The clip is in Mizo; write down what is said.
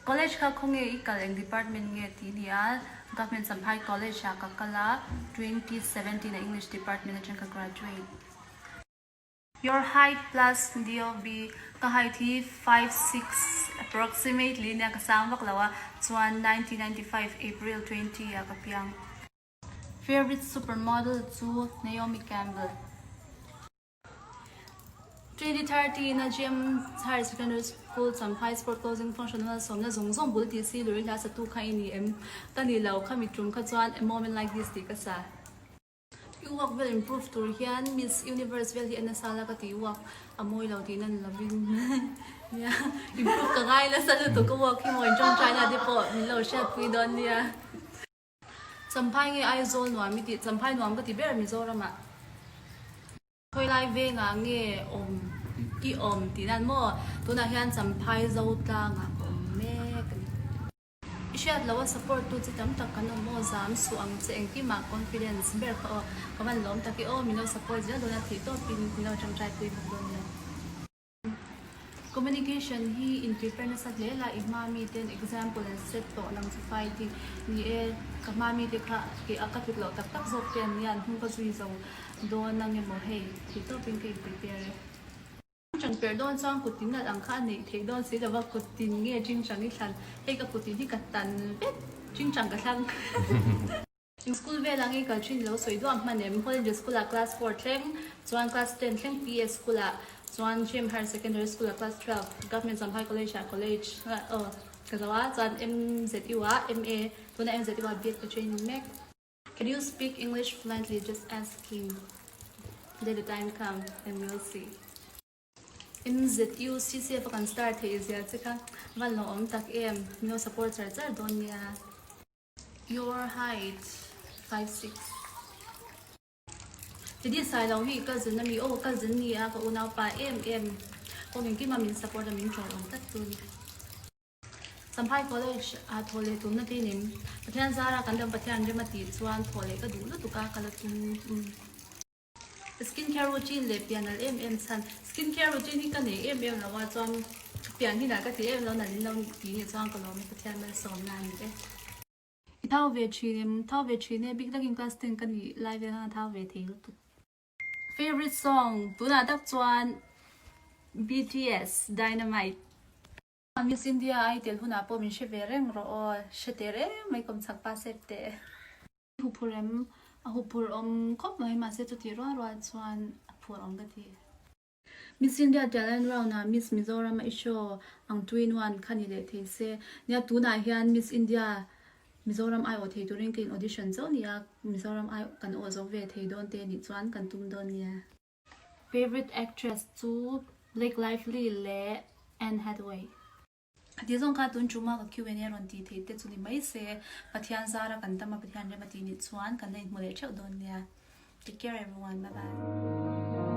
College kha khawnge i kal eng department nge tih ni a, Government Champhai College ah ka kal a, 2017 ah English department atang ka graduate. Your height plus DOB, ka height hi 5'6 approximately nia ka sang vak lo a, chuan 1995 April 20 ah ka piang. Favorite supermodel chu Naomi Campbell. 2013 a GM Higher Secondary School Champhai Sport Closing Function huna sawmna zawng zawng bul tih si luri hla satu kha i ni em? Ka ni lo, khami tum kha chuan A Moment Like This tih ka sa. I uak vel improve tur hian Miss Universe vel hi a nasa la ka ti uak a mawi lo tih nan lovin nia improve ka ngai nasa lutuk ka uak hi maw in tawngtai na te pawh min lo hriatpui dawn nia. Champhai nge Aizawl nuam i tih? Champhai nuam ka ti ber Mizoramah. Khawilai vengah nge awm i awm tih nan maw? Tunah hian Champhai Zotlangah ka awm mek a ni. I hriat loh a support tu chi tam tak kan awm aw, zam suh ang che engkimah confidence ber kha aw. Ka van lawm tak i aw, min lo support zel dawn a theih tawpin min lo tangtai pui bawk dawn nia. Communication hi in prepare nasa hle la, i hma mi ten example an set tawh nang chu fighting ni e, ka hma mi te kha kei a ka tluk loh tak tak zawk te an nia, an hnung ka zui zo dawn ang emaw hei theih tawpin ka in prepare e. Chang per dawn chuan kut tin nalh ang kha a neih theih dawn si lova kut tin nge chingchang i thlan, hei ka kut tin hi ka tan vek chingchang ka thlang. Eng school vel ang i kal thin lo sawi duah hman em? Holiday school ah class four thleng, chuan class ten thleng PS school ah, chuan GM Higher Secondary School ah class 12, Government Champhai College ah college aw ka zo a, chuan MZU ah MA, tunah MZU ah B.Ed ka training mek. Can you speak English fluently just asking let the time come and we'll see. MZU CCF a kan star theih zia che kha van lo awm tak em, min lo support char char dawn nia. Your height 5'6. Teddy Sailo hi ka zin ami aw ka zin ni a ka unau pa em em kawng engkim a min support a min chawl awm tlat tu ni. Champhai College ah thaw leh tumna te nen Pathian zara kan dam Pathian rem a tih chuan thaw leh ka duh lutuk a ka la tum umm. Skin care routine leh pian nalh em em chhan. Skin care routine hi ka nei em em lo a chuan pian hi nalh ka ti em lo nalh in lo ti nih chuan ka lawm e Pathian malsawmna a ni e. I thau ve thin em? Thau ve thin e, bik takin class ten ka nih lai vel khan a thau ve thei lutuk. Favourite song tunah tak chuan BTS Dynamite. Miss India ai tel hunah pawh min hre ve reng rawh aw, hre teh reng mai kawmchhak pa sep teh. Huphur em? A huphur awm khawp mai mahse chutih rual rual chuan a phur awm ka ti. Miss India Talent Round ah Miss Mizoram a i show ang two in one kha ni leh thei se. Nia tunah hian Miss India Mizoram ai awh thei turin ka in audition chauh ni a, Mizoram ai kan awh zo ve thei dawn te nih chuan kan tum dawn nia. Favourite actress chu Blake Lively leh Anne Hathaway. Ti zawng kha tun chuma ka Q&A rawn tih theih te chu ni mai se, Pathian zara kan dam a, Pathian rem a tih nih chuan kan la inhmu leh theuh dawn nia. Take care everyone, bye bye.